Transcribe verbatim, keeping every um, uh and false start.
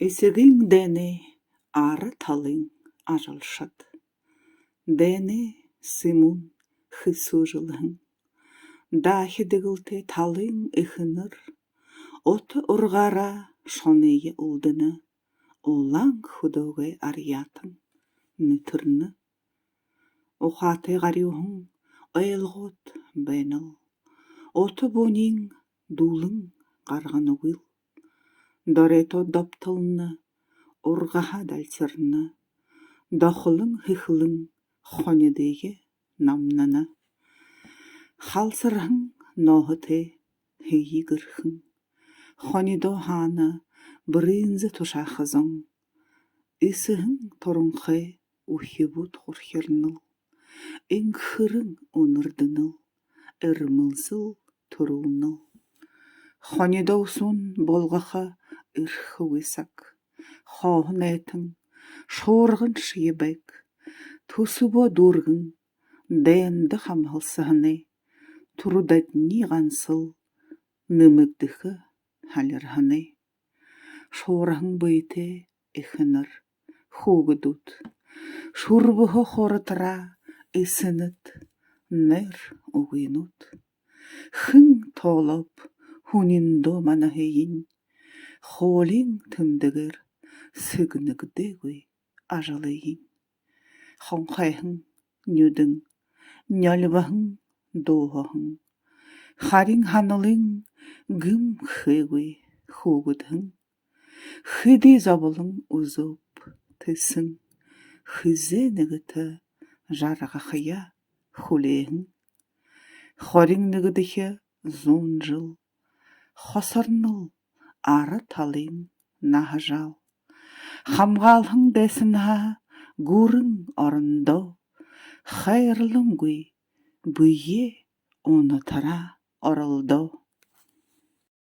Эсэгын дайнай ара талын ажалшад. Дайнай сэмүүн хэсүүжэлһэн, даахи дэгэлтэй талын эхэнэр ута ургаараа шоные үлдэнэ, улаан хүдөөгэй арьяатан нэтэрнэ. Ухаатай гарюуһан ойлгоод байнал, ута буунинь дүүлэн гарганагүйл. Доройто добтолно, ургаһаа дальсарна, дохолон хэхэлэн хонидые намнана. Халсарһан нооһотой һэеы гэрхэн, хонидоо һаана брынза тушааха зон. Эсэһэн туранхай үхибүүд хурхирнал, энхэрэн үнэрдэнэл, эрмэлзэл түрүүлнэл. Хонидоо үсөөн болгохо эрхэгүй саг. Хооһон найтан шуурганшье байг. Түсэбөө дүүргэн дайнда хамһалсаһанай, түрүү дайдань гансал нэмэгдэхэ халирһанай. Шуурһан бэетэй эхэнэр, хүүгэдүүд, шүрбэһөө хуратараа эсэнэд, нойр үгынүүд. Хэн тоолооб хүниндөө манаһыень, хуулиин тэмдэгээр сэгнэгдээгүй ажалыень. Хонхойһон нюдэн, нёлбоһон дууһаһан, харин һаналын гэмхэгүй хүүгэдһэн. Хэды зоболон үзөөб тэсэн, хэзээ нэгэтэ жаргахаяа хүлеэһэн. Хорин нэгэдэхи зуун жэл хосорнол ара талын наһа жал. Хамгаалһан дайсанһаа гүрэн орондоо хайрлангүй бэеэ унатараа оролдоо.